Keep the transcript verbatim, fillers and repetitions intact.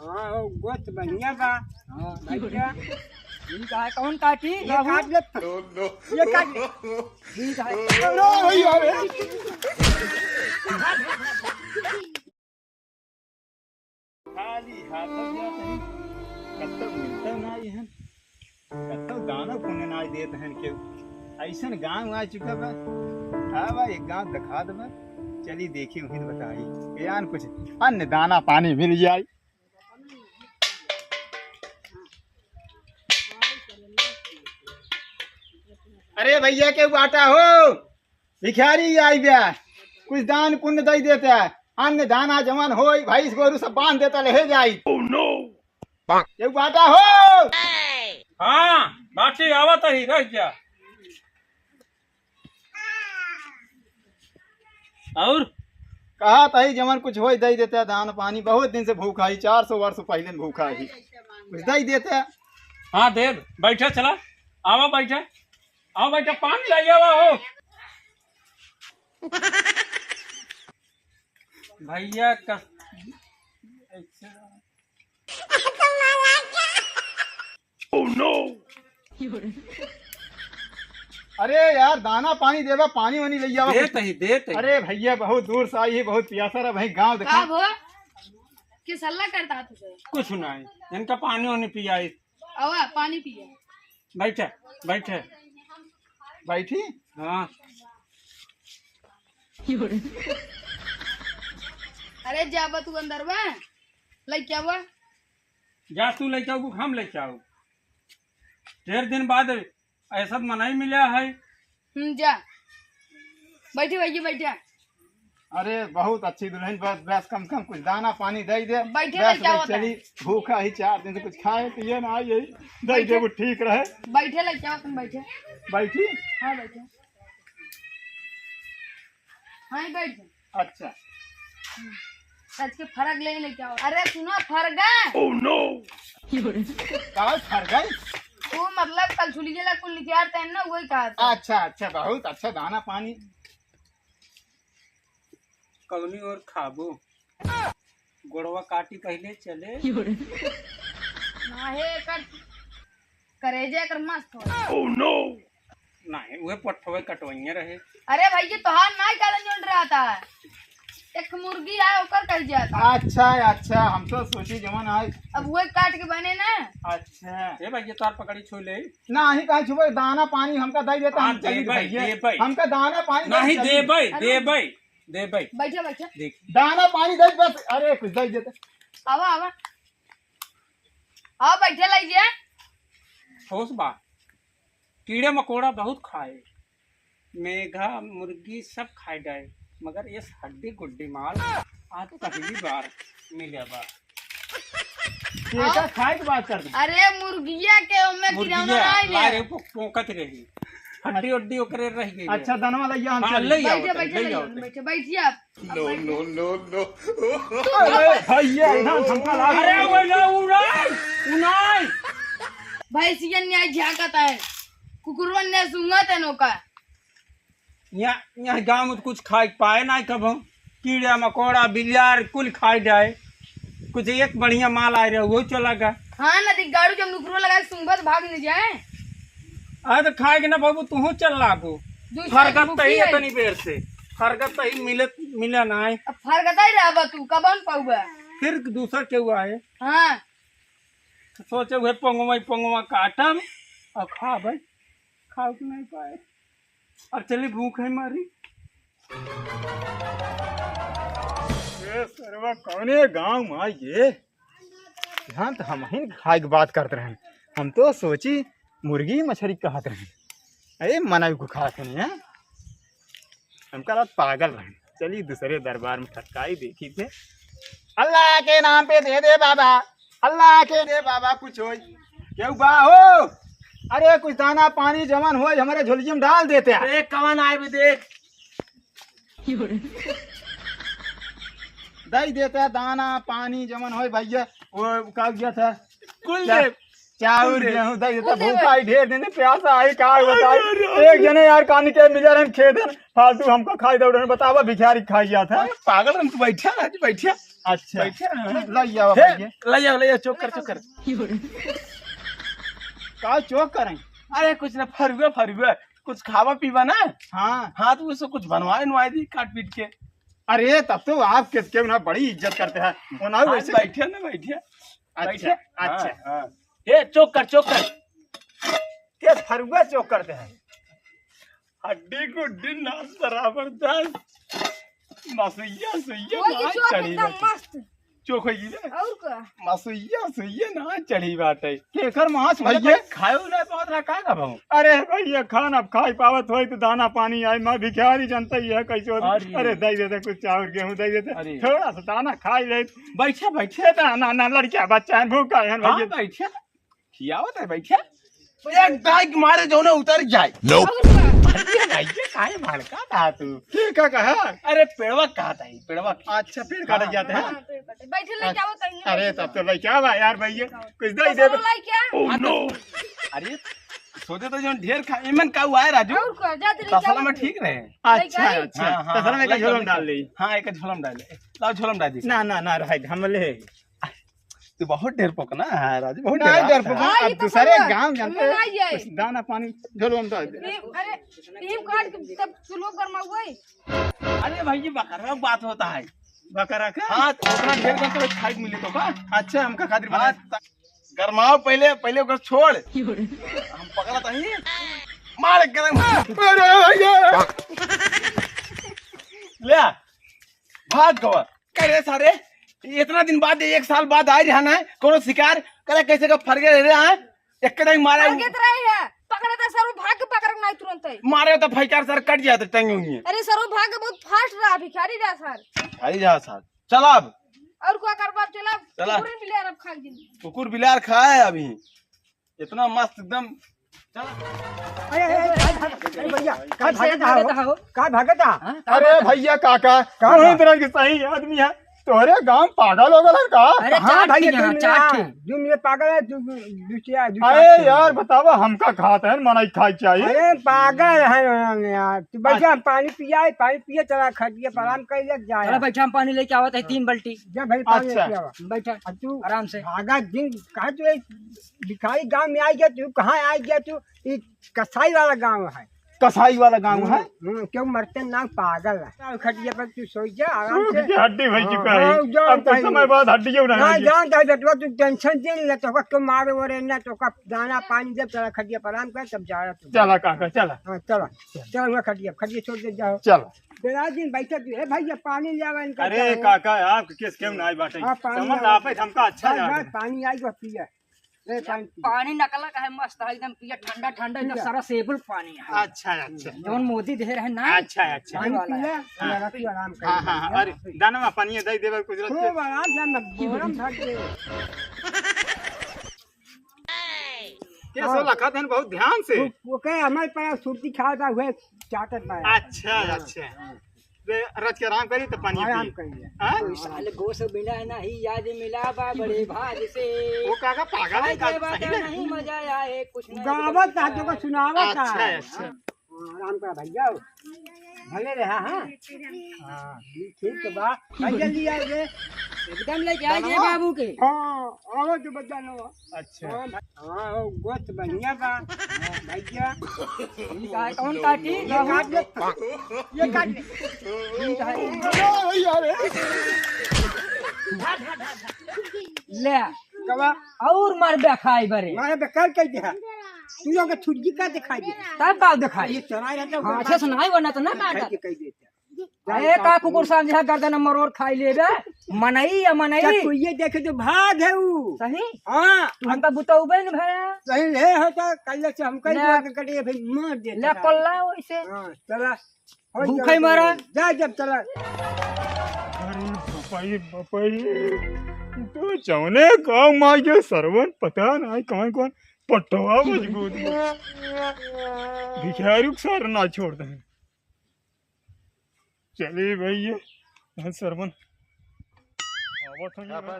हाँ, वो गोत बढ़िया बा। हाँ, बढ़िया। ठीक है, कौन काटी? ये बाबू? काट ले। ये काट ले। ठीक है। अरे भैया रे। खाली हाथ जात है, कत्तो मिलता ना ये है। कत्तो दाना पुण्य ना देत हैं केहू। ऐसन गाँव आ चुका बा। हाँ बा, एक गाँव दिखा दे बा। चली देखी वहीं बताई। यान कुछ अन्न दाना पानी मिल जाई। अरे भैया, केहू बाटा हो? भिखारी आई बा, कुछ दान पुण्य दई देता, अन्न दाना जवन होई, भैंस गोरू सब बांध देता, ले जाई। Oh no! केहू बाटा हो? हाँ, बाटी आवत ही, रह जा। और? कहा तही जवन कुछ होई, दई देता दान पानी, बहुत दिन से भूखा ही, चार सौ वर्ष पहले भूखा ही, कुछ दई देता। हाँ, दे, बैठे चला, आवा बैठे। आओ बेटा, पानी ले आवा हो। भैया का, अच्छा। Oh no! अरे यार, दाना पानी देवा, पानी वानी ले आवा। देत ही, देत ही। अरे भैया, बहुत दूर से आई है, बहुत प्यासा रहा भाई, गाँव का देखा। भो? किस हल्ला करता तुझे? कुछ नहीं, इनका पानी वानी पियाई। आवा, पानी पिया। बैठे, बैठे। बैठी? हाँ। अरे जाबा तू अंदर बा, लइके आवा। जा तू लइके आऊ, हम लइके आऊ। ढेर दिन बाद ऐसा मनाई मिला है। हम्म, जा। बैठे भैया, बैठे। अरे, बहुत अच्छी दुल्हन, बस, बस, कम से कम कुछ दाना पानी दे दे। बैठे बस, लइके आवा चली, भूखा ही चार दिन से कुछ खाए पिए ना, यही दे दे, बैठे। वो ठीक रहे। बैठे लइके आवा, तुम बैठे। बैठी? हाँ, बैठे। हाँ, ही बैठ जा। अच्छा। हम्म। सच के फरक ले, लइके आवा। अरे सुनो, फरगा। Oh no! का फरगा? वो मतलब कल छुलिए ला कुल निकाल तैन ना, वही कहा था। अच्छा, अच्छा, बहुत अच्छा दाना पानी। कौनी और खाबो? गोड़वा काटी पहले चले। ना हे, एकर करेजा एकर मस्त हो। Oh no! नहीं, उहे पट्ठवे कटवइये रहे। अरे भैया, तोहार नाई काला जोन रहा था। एक मुर्गी आए, ओकर कह जाता। अच्छा, अच्छा, हम तो सोची जवन आए। अब उहे काट के बने ना। अच्छा। ए भैया, तोहार पकड़ी छू ले। नाही, काहे छुबे? दाना पानी हमका दई देता, हाँ, हम चली देबै, भैया। देबै। हमका दाना पानी दई नहीं, चली। देबै, अरे। देबै, देबै। बैठे, बैठे। देख। दाना पानी दई बस, अरे, कुछ दई देता। आवा, आवा। आवा, बैठे लाई जे। ठोस बा। कीड़ा मकोड़ा बहुत खाए, मेघा, मुर्गी सब खाए जाए, मगर इस हड्डी गुड्डी माल आज पहली बार मिले बा। केका खाए के बात कर दे। अरे मुर्गिया के ओमे किराना मुर्गिया, नहीं ले। अरे पो-, पोंकत रही, हड्डी उड्डी ओकरे रह गई। अच्छा, दनवा लइया हम हाँ, चली। ले आओ, बैठे, बैठे, ले ले आओ। आओ, बैठे, बैठिए आप। No, no, no, no। अरे भैया, इधर हमका लाग अरे वो ना, उ नहीं, उ नहीं। भैंसियन ने झांकत है, कुकुरवन ने सूंघत है नोका। यहाँ, यहाँ गाँव में तो कुछ खाए के पाए ना कब हम। कीड़ा मकोड़ा, बिलार, कुल खाए जाए। कुछ एक बढ़िया माल आए रहे, वो चला गया। हाँ, नदी गाड़ू जब नुकरो लगा के सूंघत भाग नहीं जाए। अरे तो खाए के ना बाबू, तू चल लागो। दूसरा फरगत भूखी तही है। इतनी बेर से। फरगत तही मिले, मिले ना आए। अब फरगत ही रहबा तू, कब हम पाऊबा? फिर दूसरा केहू आए। हाँ। तो सोचे हुए पोंगवा, पोंगवा काटब और खाबे। खाओ के नहीं पाए। अब चली भूख है मारी। ए सरवा, कौने गांव में आई ये? यहाँ तो हम ही खाए के बात करत रहन। हम तो सोची मुर्गी मछरी कहत रहन। अरे मनई को खात नहीं है। हमका लगा पागल रहन। चली दूसरे दरबार में खटकाई देखी थे। अल्लाह के नाम पे दे दे बाबा, अल्लाह के दे बाबा कुछ होई। केहू बा हो? अरे कुछ दाना पानी जवन होई हमरे झोलिया में डाल देते हैं। अरे कवन आए भी देख। दई देते हैं दाना पानी जवन होई भैया। वो का गया था? कुल चा-, दे। चाउर कुल दे। गेहूं दई देते कुल हैं। दे भूखा भाई। आई ढेर दिन से प्यासा आई का बताई। अरे, अरे। एक जने यार कानी के मिले रहन खेदन फालतू हमका खाई दौड़न बतावा भिखारी खाई जात है। अरे पागल हम तो बैठा आज बैठा। अच्छा। बैठे रहे। लइ आवा हे, भैया। लइ आवा, लइ आवा, चोक कर, चोक कर। का चोक करें? अरे कुछ ना, फरुआ, फरुआ, कुछ खावा पीवा ना। हाँ। हाँ, तो उससे कुछ बनवाए नवाए दी, काट पीट के। अरे तब तो आप किसके ना बड़ी इज्जत करते हैं। वो ना हाँ, वैसे बैठे ना, बैठे। अच्छा, बैठे। अच्छा। हाँ, हाँ। हे, चोक कर, चोक कर। के फरुआ चोक करते हैं। हड्डी गुड्डी नास बराबर दस। मसुइया सुइया वही ना चोक चढ़ी एकदम बाटे। मस्त। चोक होई रे। और का? मसुइया सुइया ना चढ़ी बाटे। केकर मांस मतलब भैया? भाई खाए ना पावत रहा, का का भाव? अरे भैया, खाना अब खाई पावत होई तो दाना पानी आई, मैं भिखारी जनता ही है कैसे होता। अरे। अरे दे देते कुछ चावल गेहूं दे देते। अरे। थोड़ा सा दाना खाई ले। बैठे, बैठे। ना, ना, ना, लड़किया बच्चा है, भूखा है हाँ, भैया। बैठे। खियावत है, बैठे। एक डाइक मारे जो ना उतर जाए। Nope। अरे भाई, ये काहे भड़का था तू? ठीक है, कहा? अरे पेड़वा कहा था, ये पेड़वा की। अच्छा, पेड़ काटे हाँ, जाते हैं? हाँ, पेड़ काटे। बैठे लेके आओ तनी। अरे तब तो लइके आवा यार भैया, कुछ दे दे। तसला लइके आ। Oh no। अरे सोचे तो जो ढेर खा, इमन का हुआ है राजू? और का, जा दे लेके तसला में आओ। ठीक रहे। अच्छा, लइके आई। अच्छा। हाँ, हाँ, तसला में हाँ, एक झोलम डाल ले। हाँ, एक झोलम डाल ले। लाओ झोलम डाल दे। ना, ना, ना, रहे, हम ले। तू बहुत डरपोक ना है राजू, बहुत नहीं, डरपोक। हाँ, अब ये तो दूसरे है। गाँव जानते हैं, नहीं है। कुछ दाना पानी झोलवा में डाल दे। भीम, अरे, भीम काट के तब चूल्हो गरमा हुआ है। अरे भाई, ये बकरा का बात होता है। बकरा का? हाँ, तो उतना ढेर करके खाए के मिले तो का? अच्छा, हमका खातिर हाँ, बना। त-, गरमाओ पहले, पहले ओकर छोड़। हम पकड़ा तो ही। मार गरम। अरे भैया। ले आ। भाग गवा। करे सारे, इतना दिन बाद, एक साल बाद आए रहा ना, कोनो शिकार करे, कैसे का फरगे रहे हैं, एक कदम मारे। फरगे तो रहे है, पकड़े तो सर, वो भाग के पकड़ नहीं तुरंत है। मारे तो फैकार सर कट जाते टंगे हुए। अरे सर, वो भाग के बहुत fast रहा, भिखारी रहा सर। भिखारी रहा सर। चला अब। और क्या करबा, चला। चला। कुकुर बिलार अब खा दिन। कुकुर बिलार खाए अभी। इतना मस्त एकदम। चला। अरे, अरे, अरे, अरे, भैया, का भागत हो? का भागत हो? हाँ, का अरे भागत हो? भैया, काका, का तू बा? इतना के सही आदमी है। तोहरे गाँव पागल हो गए का? अरे, हाँ चाट भैया, के यहाँ, तुम चाट यहाँ, के। तुम ये पागल है, तू, तू, तू क्या, तू अरे चाट के यार, यहाँ। बतावा, हमका खात है, मनाई खाई चाहिए। अरे, पागल है यार, तू बैठा, अच्छा। पानी पिया, पानी पिया, चला खटिया पर आराम कर ले, जा चला यार। बैठा, हम पानी लेके आवत है, तीन बाल्टी। जा भाई, पानी अच्छा। लेके आवा। बैठा, अब तू आराम से। भागा दिन, कहाँ तू एक भिखारी गाँव में आ गया तू, कहाँ आ गया तू? ये कसाई वाला गाँव है। कसाई वाला गाँव है? हम्म, हम्म, क्यों मरते ना पागल है। चल, खटिया पर तू सो जा, आराम से। सूख के हड्डी भई चुका है। हाँ, जान अब कुछ दे। समय बाद हड्डियों ना ना, होगी। जान दे बेटवा, तू tension दे ले, तोका क्यों मारे वरे ना, तोका दाना पानी दे, चला खटिया पर आराम कर, तब जा रहा तू। चला काका, चला। हाँ, चला। चल, वहाँ खटिया, खटिया छोड़ दे, जाओ। चला। तेरा दिन बैठे तू, "ए भैया, पानी ले आवा इनका।" अरे जाओ। काका, आप किस क्यों ना आई बाटे? हाँ, पानी समझ आवा। आप हमका अच्छा बस, जान बस, दे। पानी आई, बस पिया। ए, पानी पी। पानी नकला का है, मस्त है, एकदम पिया, ठंडा ठंडा, एकदम पिया। सारा सेबुल पानी है। अच्छा, अच्छा। जौन मोदी दे रहे ना, अच्छा, अच्छा। पानी वाला पिया, है। हाँ। मेरा तू आराम कर। हाँ, हाँ, हाँ। अरे, दाना में पानी दे देबे कुछ रख के। खूब आराम से हम बोरम भर दे। के हाँ। सो लखा देन बहुत ध्यान से। वो, वो कहे हमारे पास सुरती खा था, हुए चाटत बा। अच्छा, हाँ। अच्छा। हाँ। रे, रच के आराम करी तो पानी आराम पी। करिए। हाँ? कोई साले गोस मिला नहीं, याद मिला बा बड़े भाग से। वो काका पागल है, खाए के बाद सही में। नहीं मजा आए, कुछ नहीं गावत कुछ था, जो का सुनावत था। अच्छा, अच्छा। हाँ, आराम करा भैया। भले रहा, हाँ? हाँ, ठीक तो बा। भैया लिया रे। एकदम लेके आ गए बाबू के। हाँ, आवा जो बजा लो। अच्छा। हाँ, हाँ, वो गोश्त बढ़िया बा, भैया। ई का है, कौन काटी? ये काट ले, ये काट ले। ई का है? अरे यार। ले। कबा? और मार बे खाई बरे। मारे बेकार कर दे। तू लोग के छुटकी का दिखाई दे। तब का दिखाई? ये चोराई रहता है, हाँ, अच्छा सुनाई वरना तो ना काटा। कह दे, कह दे। अरे का कुकुर सांझ है, गर्दन मरोड़ खाई लेबे। मनई या मनई। क्या कोई ये देखे तो भाग है ऊ। सही? हाँ। तू हमका बुतौबे न भया। सही ले हो तो कल से हमका ही ले। मार के कटिए, फिर मार देते ले हैं। कोल्ला वैसे। हाँ, चला। हो भूखे चला, मरा। जा जब चला। अरे बपई, बपई। तो जौने गाँव में आइए सरवन, पता नहीं कौन कौन पटवा मजबूत बा। भिखारी के सार ना छोड़ दे। चलिए भैया, यहाँ सरवन आवत हैं यहाँ पर।